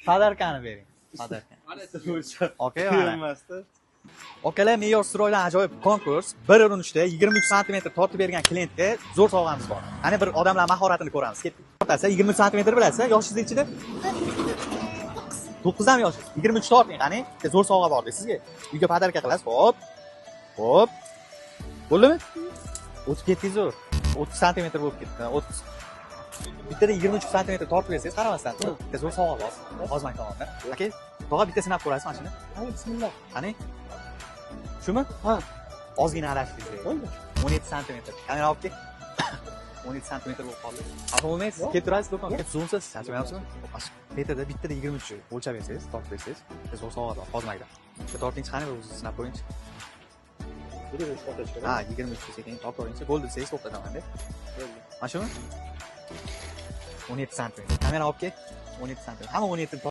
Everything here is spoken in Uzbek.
Подарка ni bering. Подарка. Okey, mana. Emasda. Akalar, me'yor строй dan ajoyib konkurs. Bir urinishda 23 santimetr tortib bergan klientga zo'r sovg'amiz bor. Qani, bir odamlar mahoratini ko'ramiz. Ketdik. Tortasiz, 23 santimetr bilasiz, yoshingiz nechida? 9 ham yoshingiz. 23 torting, qani. Bitta zo'r sovg'a bor sizga. Uyga подарка qilasiz. Hop. Hop. Bo'ldimi? O'tib ketdingiz zo'r. 30 santimetr bo'lib ketdi. 30. Bittada 23 santimetr tortib bersangiz, qaramasdan turib, bitta zo'r sovg'a bor. Hozir tomondan. Aka, tog'a, bitta sinab ko'rasiz mana shuni. Qani, bismillah. Qani? Shumi? Ha. Ozgina adashdingiz. Bo'ldi. 17 santimetr. Kamera olib kel. 17 santimetr bo'lib qoldi. Xafa bo'lmaysiz. Yo'q. Kelib turasiz do'konga. Zo'rsiz, charchamayapsizmi? Metrda bittada 23 o'lchab bersangiz, tortib bersangiz, bitta zo'r sovg'a bor Hozir. Bitta tortingchi, qani, bir o'zingiz sinab ko'ringchi. 23 tortish kerak. Ha, 23 sekin tortib ko'ringchi. Bo'ldi desangiz to'xtataman-da. Bo'ldi. Mana shumi? 17 santimetr. Kamera olib kel. 17 santimetr. Hamma 17.